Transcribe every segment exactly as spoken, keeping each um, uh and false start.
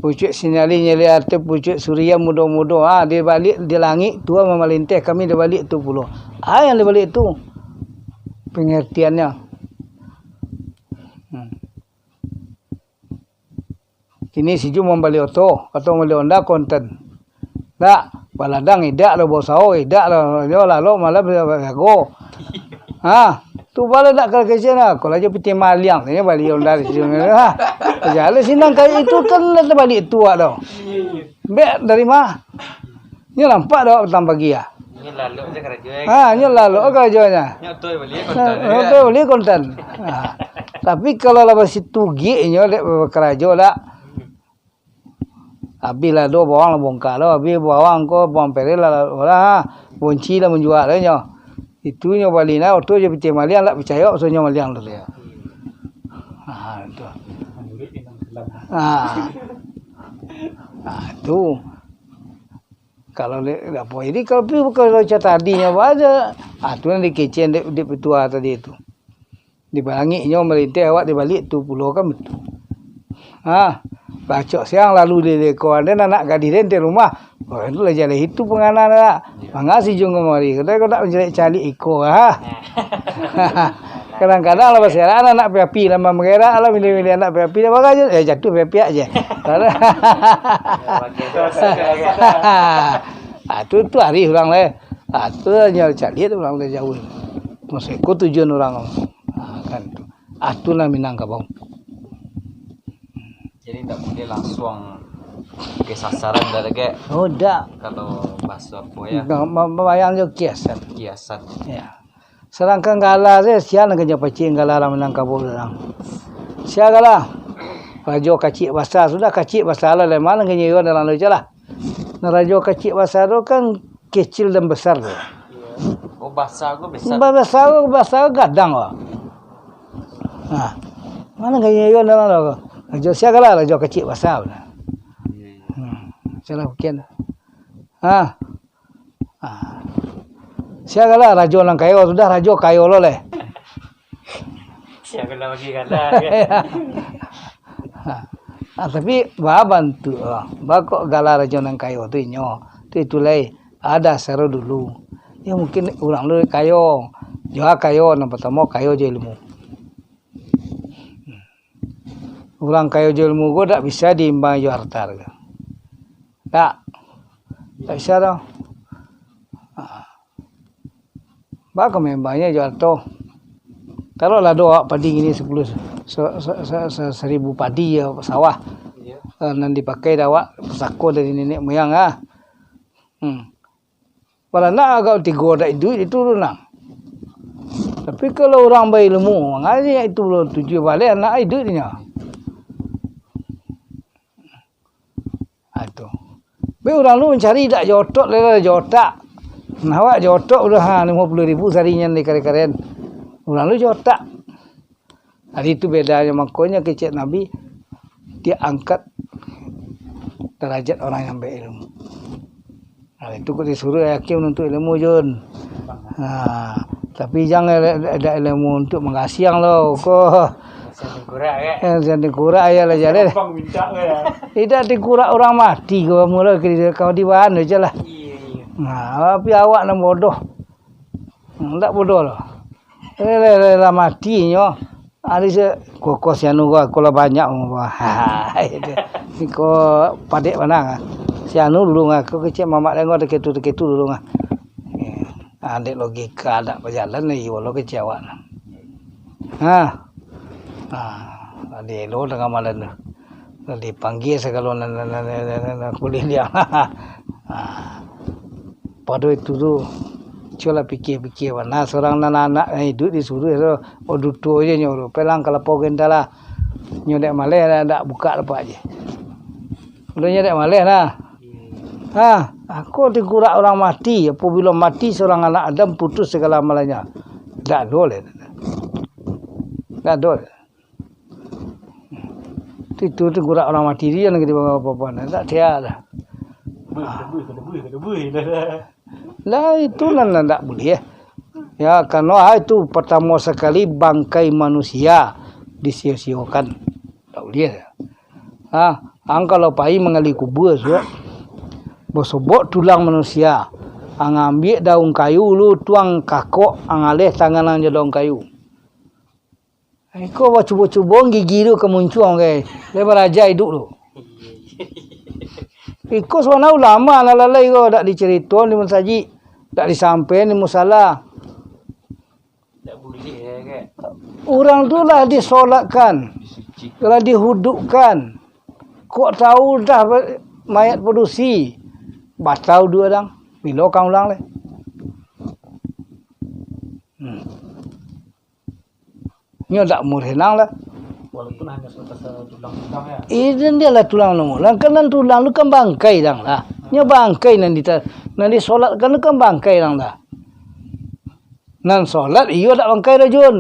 Pucuak Sinalin nyalek ateh pucuak Suria mudo-mudo. Ah, di baliak, di langik tu mamalinteh, kami di baliak tu pulo. Ah, yang di baliak tu pengertiannya. Hmm. Kini si Ju mambali oto, atau mambali Honda konten. Dak, baladang idak lo, bausao idak lo, yo lalok malah bagago. Ha, tu bala dak kecek lah, kalau aja pitih maliang, nyo bali Honda di situ. Ha, jalan sinan kali itu kan lah bali tu awak tu. Bek dari ma? Nyo nampak dah awak patang pagi ah. Nyo lalok je karajo, eh. Ha, nyo lalok karajonyo. Nyo oto bali konten, ha, ya. Oto bali konten. Ha. Tapi kalau lah basitugik nyo dek karajo dak. Abih lado bawang lah bongkak lo, abih bawang ko bawang perel lah, lah, bonci lah manjual lo nyo. Itu nyo bali nah, oto je pitih maliang, dak picayo maksudnyo maliang tu. Ha, tu. Ha. Ha, tu. Kalau le-, apo, jadi kalau pi bukan macam tadi nyo aja. Ah, tu nan dikecek dek, dek petua tadi tu. Di langik nyo malinteh, awak di baliak tu pulo kan betul. Ha, bacok siang lalu di leko, ande anak gadih den di rumah. Oh, itu lah jaleh itu pangana dak. Manga si Jung kamari, kadang kau dak mancaliak-caliak iko, ha. Kadang-kadang lah baserakan anak piapi lah, manggerak lah, milih-milih anak piapi, dah bagai je, eh, jatuh piapi aja. Ah, tu, tu arih urang lah. Ah, tu nyo caliak urang dari jauah. Maksud ko tujuan urang. Ah, kan tu. Ah, tu lah Minangkabau. Jadi, ndak buliah langsuang ka sasaran dah, Kek? Oh, ndak. Kalau bahaso apo, ya? Ndak, ma-, mambayang jo kiasan. Kiasan. Ya. Sadangkan gala se, sia nan ka nyo pacik gala urang Minangkabau tu urang. Sia gala? Rajo Kacik Basa. Sudah Kacik Basa lah, lai ma nan ka nyo iyo dalam tu lah. Nah, Rajo Kacik Basa tu kan kecil dan besar tu. Oh, basa ko besar. Ba-, basa ko, basa ko gadang ko. Ha. Ma nan ka nyo iyo dalam tu ko? Rajo sia gala, Rajo Kacik Basa. Iya, iya. Hmm. Salah bukan. Ha. Ha. Sia gala, Rajo nan kayo, sudah Rajo kayo lo leh. Sia gala bagi gala, kan? Ha. Ha, tapi ba bantuak, ha. Ba kok gala Rajo nan kayo tu inyo. Tu itu lai. Ada saro dulu. Ya mungkin urang dulu kayo. Jua kayo, nan partamo kayo jo ilmu. Urang kayo jo ilmu ko dak bisa diimbangi jo harta ko. Dak. Dak bisa doh. Ha. Baa ka maimbangnyo jo harto? Taruahlah do awak padi kini sapuluah, sa-, sa-, sa-, sa-, saribu padi yo, sawah, eh, nan dipakai dek awak pusako dari nenek moyang, ah. Hmm. Baranak agak tigo dak iduik itu tu nah. Tapi kalau urang bailmu, mangaji itu tujuah baleh anak iduik nyo. Ha, tu. Be urang tu mancari dak jo otot, lela jo otak. Nah, awak jo otot udah, ha, limo puluah ribu sari nyo di karen-karen. Urang tu jo otak. Jadi itu bedanyo, makonyo kecek Nabi, diangkat darajat orang yang berilmu. Ha, itu kok disuruh yakin untuk ilmu, Jun. Ha, tapi jangan ada, ada ilmu untuk mangasiang lo, ko. Macam tengkorak, kan? Eh, macam tengkorak, ya lah, jalan. Gampang minta, kan? Tidak tengkorak orang mati, ko, mula ke, kau di mana je lah. Iya, iya. Nah, tapi awak nan bodoh. Hmm, ndak bodoh lo. Eh, lah, lah, lah mati nyo. Ari se, koko si anu ko, aku lah banyak umur. Ha, itu. Iko padek bana. Si anu dulu ngah, aku kecek mamak dengo deketu-deketu dulu ngah. Eh, andek logika dak bajalan lagi, walau kecek awak. Ha. Ha, adi elo tangah malam tu. Lah dipanggia sagalo nan, nan, nan, nan, nan, nan kuliliang. Ha. Pado itu tu, cubolah pikia-pikia bana, surang nan anak nan iduik disuruah tu, oh, duto je nyo tu, pelang kalapo genta lah. Nyo dek maleh, dak, dak bukak lapak je. Udah nyo dek maleh lah. Ha, aku tengkorak urang mati, apabilo mati surang anak Adam putus sagalo amalannyo. Dak ado leh. Dak ado leh. Itu tengkorak urang mati tu, jan lagi dibawa apo-apo, ndak sia lah. Lah, itu nan, nan ndak buliah. Ya, karano, ah, itu partamo sakali bangkai manusia disio-siokan. Ndak buliah. Ah, Ang kalau pai manggali kubua, suak, basobok tulang manusia, ang ambiak daun kayu lu, tuang kakok, ang aleh tangan ang jo daun kayu. Iko bacubo-cubo gigi tu ka muncuang, kai. Lai baraja iduik tu. Iko sabananyo ulama lah lalai ko, dak dicarito di masajik, dak disampaian di musala. Dak buliah, kai. Urang tu lah disolatkan, lah dihudukkan. Kok tahu dah ba-, mayat padusi, batal dua dang. Bilo ka ulang lai? Hmm. Nyo dak murih nang lah. Walaupun hanya sebatas tulang-tulang, ya. Itu dia lah tulang namo. Lah kan nan tulang tu kan bangkai dang lah. Nyo bangkai nan dita-, nan disolatkan tu kan bangkai dang lah. Nan solat iyo dak bangkai doh, Jun.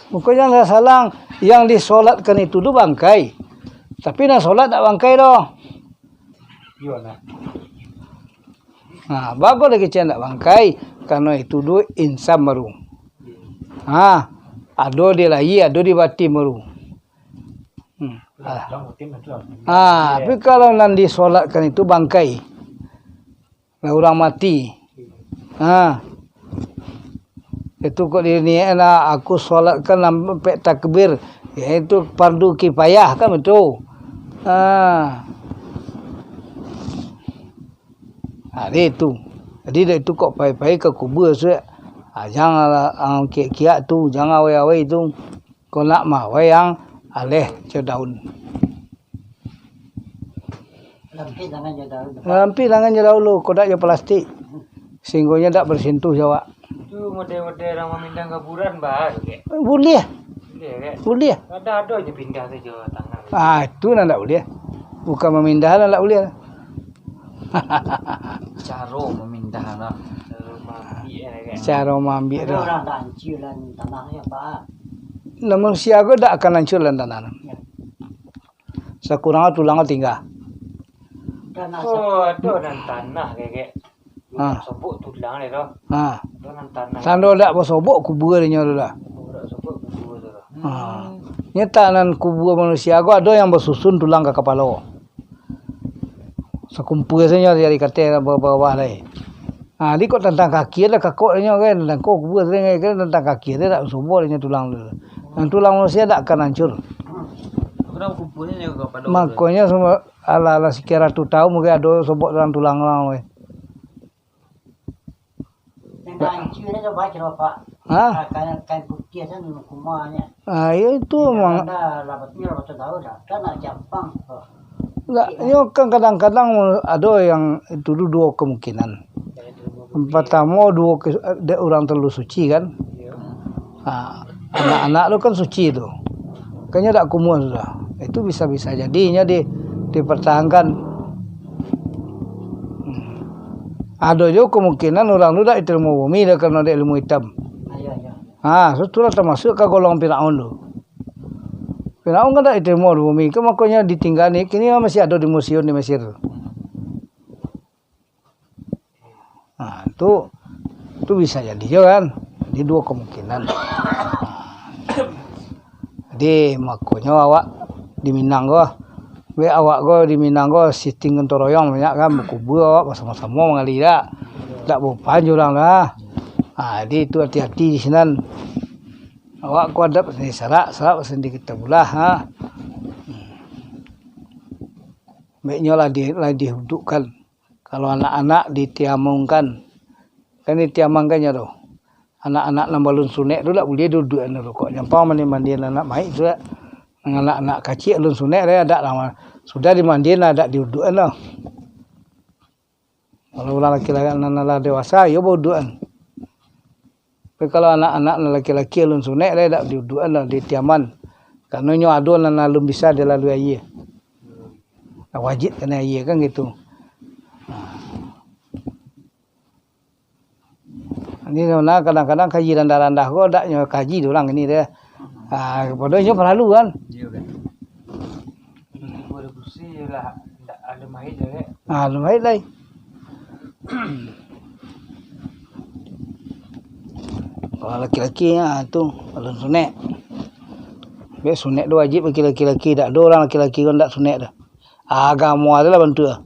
Bukan yang lah salang, yang disolatkan itu tu bangkai. Tapi nan solat dak bangkai doh. Iyo, nah. Nah, bagus lagi cian dak bangkai, karano itu duo insan baru. Ha, ado di lahia, ado di batin baru. Hmm. Ah. Ah, tapi kalau nan disolatkan itu bangkai, lah urang mati. Ha. Itu kok diniakan lah, aku solatkan sampai takbir. Ya, itu fardu kifayah kan itu. Ha. Ha, dia itu. Jadi, dah itu kok pai-pai ka kubua suak. Ha, janganlah ang kiak-kiak tu, jangan awai-awai tu. Kok nak mawai ang aleh jo daun. Lampih tangan jo daun. Lampih tangan jo daun lu, kok dak jo plastik. Sehinggonyo dak bersentuh jo awak. Itu model-model urang mamindah kuburan, bah, kek. Buliah. Buliah, kek? Buliah. Ado-ado je pindah tu jo tangan. Ah, itu nan dak buliah. Bukan mamindah nan dak buliah. Caro mamindah lah. Caro maambiak, kek. Caro maambiak tu. Urang dak ancur lah tanah, ya, Pak. Nah, manusia ko dak akan ancur lah tanah. Ya. Sakurang tulang tingga. Oh, ado nan tanah, kek. Ha. Sobok tulang dia tu. Ha. Ado nan tanah. Tando dak basobok kubua dinyo tu lah. Oh, dak sobok kubua tu lah. Ha. Nyo tak nan kubua manusia ko ado yang basusun tulang ka kapalo. Sakumpua sajo dari kateh ka bawah lai. Ha, di kok tantang kaki ado kakok dinyo kan, tantang ko kubua sering kan, tantang kaki ado dak basobok dinyo tulang tu. Nan tulang manusia dak akan ancur. Makonyo Alah, alah, sakian ratus taun mungkin ado sobok dalam tulang urang, weh. Yang hancur ni coba, coba, Pak. Ha? Ah, kain, kain putih tu, kumahnyo. Ah, iyo itu memang. Ada lah, betul, betul tahu dah. Kan nak gampang. Enggak, iyo kan kadang-kadang ado yang itu du-, duo kemungkinan. Pertamo, duo ke-, dek urang terlalu suci kan. Iyo. Ha, anak-anak tu kan suci tu. Kan nyo dak kumuah sudah. Itu bisa-bisa jadi nyo di, dipertahankan. Hmm. Ado juo kemungkinan urang tu dak diterimo bumi dah karano dek ilmu itam. Ha, so itulah termasuk ka golongan Firaun tu. Firaun kan dak diterimo bumi, kan makonyo ditinggali, kini masih ado di museum di Mesir tu. Nah, tu, tu bisa jadi juo kan. Jadi duo kemungkinan. Jadi, makonyo awak di Minang ko, be awak ko di Minang ko sistim gotong royong banyak kan, bakubua awak basamo-samo manggali dak. Dak bapan jo urang lah. Ha, jadi tu hati-hati di sinan. Awak ko adat basandi sarak, sarak basandi kitabullah, ha. Hmm. Baiknyo lah di, lah dihudukkan. Kalau anak-anak ditiamangkan, kan ditiamangkannyo tu. Anak-anak nan balun sunek tu dak buliah diuduakan tu. Kok nyampang mandi-mandian anak maik tu dak. Nan anak-anak kaciak alun sunek dak, dak lah. Sudah dimandian lah, dak diuduakan tu. Kalau urang laki-laki nan lah dewasa, iyo bauduakan. Tapi kalau anak-anak nan laki-laki alun sunek, dak diuduakan lah, ditiaman. Karano nyo ado nan alun bisa dilalui aia. Wajib kanai aia kan gitu. Nah. Ini nah, kadang-kadang kaji randah-randah ko dak nyo kaji tu urang ini deh. Ah, padahal nyo paralu kan. Iyo kan. Ibu ada kursi lah, ndak ada mahit je kan. Ah, alun mahit lai. Kalau laki-laki, ah, tu alun sunek. Bek sunek tu wajib bagi laki-laki, dak ado urang laki-laki ko ndak sunek tu. Agamo adalah bantuak.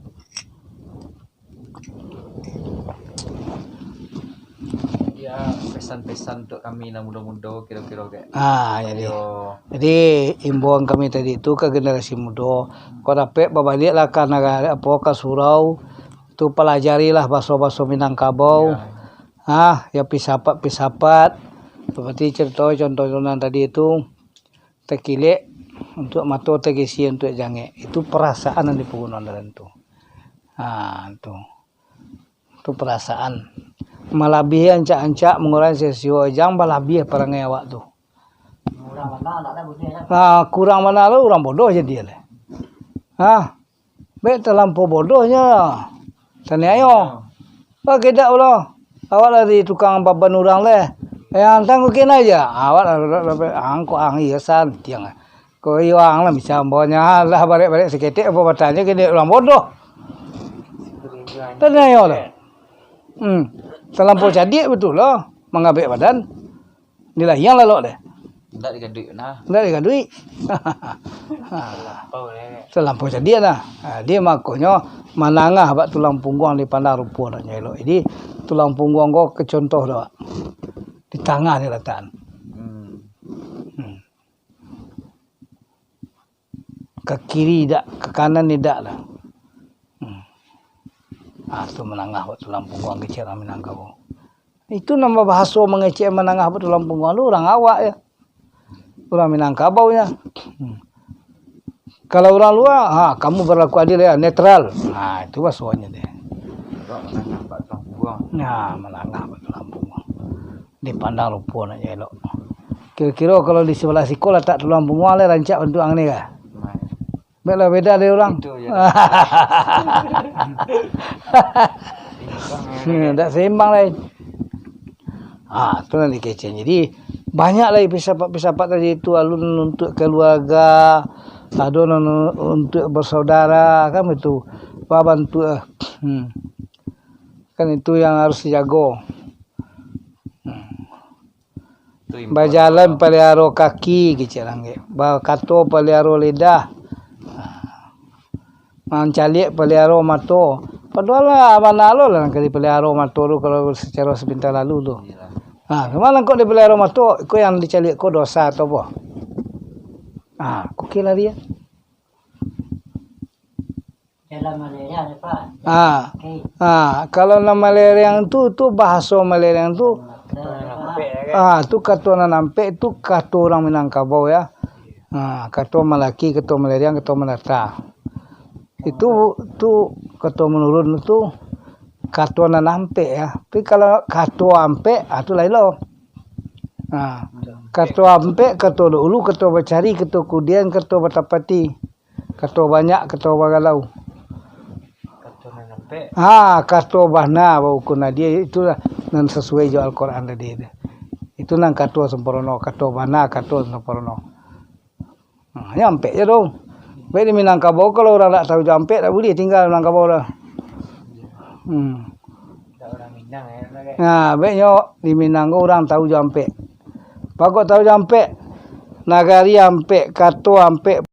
Ya, pesan-pesan untuk kami nan mudo-mudo kiro-kiro kek. Ah, jadi. Ayo. Jadi, imbauan kami tadi tu ka generasi mudo, kok dapek babaliaklah ka nagari, apo, ka surau, tu palajarilah baso-baso Minangkabau. Ya. Ah, ya pisapat-pisapat, seperti cerito contoh nan tadi tu, takilek untuak mato, tagisi untuak jangek. Itu parasaan nan dipagunoan dalam tu. Ha, tu. Tu parasaan. Malabiah ancak-ancak mangurangi sio-sio, jan balabiah parangai awak tu. Kurang bana lah, kurang bana lah, urang bodoh jadi lah. Ha? Bek talampau bodohnyo. Taniayo. Ba kedak pulo. Awak lah di tukang baban urang leh. Yang tangguh kena aja. Awak lah, lah, lah, lah, angkok ang iya santiang. Ko iyo ang lah bisa ambonya lah barek-barek saketek apo batanyo kini urang bodoh. Taniayo lah. Hmm. Talampau cadiak batul lah mangabek badan. Dilahiang lalok deh. Indak digaduik nah. Indak digaduik. Talampau deh. Talampau cadiak nah. Ha, dia makonyo manangah bak tulang pungguang dipandang rupo nak nyo elok. Jadi tulang pungguang ko ke contoh dah. Di tangah dia latakan. Hmm. Hmm. Ka kiri dak, ka kanan idak lah. Hmm. Ah, tu manangah bak tulang pungguang kecek urang Minangkabau. Itu nan babahaso mangecek manangah bak tulang pungguang tu urang awak ya. Urang Minangkabau ya. Hmm. Kalau urang lua, ha, kamu berlaku adil ya, netral. Ha, itu bahasonyo deh. Awak manangah bak tulang pungguang. Nah, manangah bak tulang pungguang. Dipandang rupo nak elok. Kiro-kiro kalau di sebelah siko latak tulang pungguang lai rancak bantuak ang ni kah? Baiklah, beda dari urang. Itu je. Seimbang je. Hmm, tak seimbang lai. Ha, tu nan dikecek. Jadi, banyak lai filsafat-filsafat tadi tu, alun untuk keluarga, ado nan untuk bersaudara, kan begitu. Babantuak, hmm. Kan itu yang harus dijago. Hmm. Tu imbauan. Bajalan paliharo kaki, kecek urang ge. Bakato paliharo lidah. Mancaliak paliharo mato. Padohal lah, bana lo lah nan ka dipaliharo mato tu kalau sacaro sapinta lalu tu. Iyalah. Ha, cuma nan kok dipaliharo mato, iko yang dicaliak ko dosa atau apo? Ha, kok kira dia? Dalam Malaria ni, Pak. Ah. Okey. Ah, kalau nan malereang tu, tu bahaso malereang tu. Betul, Pak. Ah, tu kato nan ampek tu kato urang Minangkabau ya. Ah, kato malaki, kato malereang, kato mandata. Itu tu kato manurun tu kato nan ampek ya. Tapi kalau kato ampek, ah, tu lain lo. Ah, kato ampek, kato dahulu, kato bacari, kato kudian, kato batapati. Kato banyak, kato bagalau. Kato nan ampek. Ha, kato bana baukun adia, itulah nan sasuai jo Al-Quran tadi tu. Itu nan kato sampurno, kato bana, kato sampurno. Ha, nyo ampek je tu. Baik di Minangkabau, kalau urang dak tahu jo ampek, dak buliah tingga di Minangkabau lah. Hmm. Dak urang Minang, ya, urang, eh. Nah, baiknyo di Minang ko urang tahu jo ampek. Pokok tahu jo ampek. Nagari ampek, kato ampek,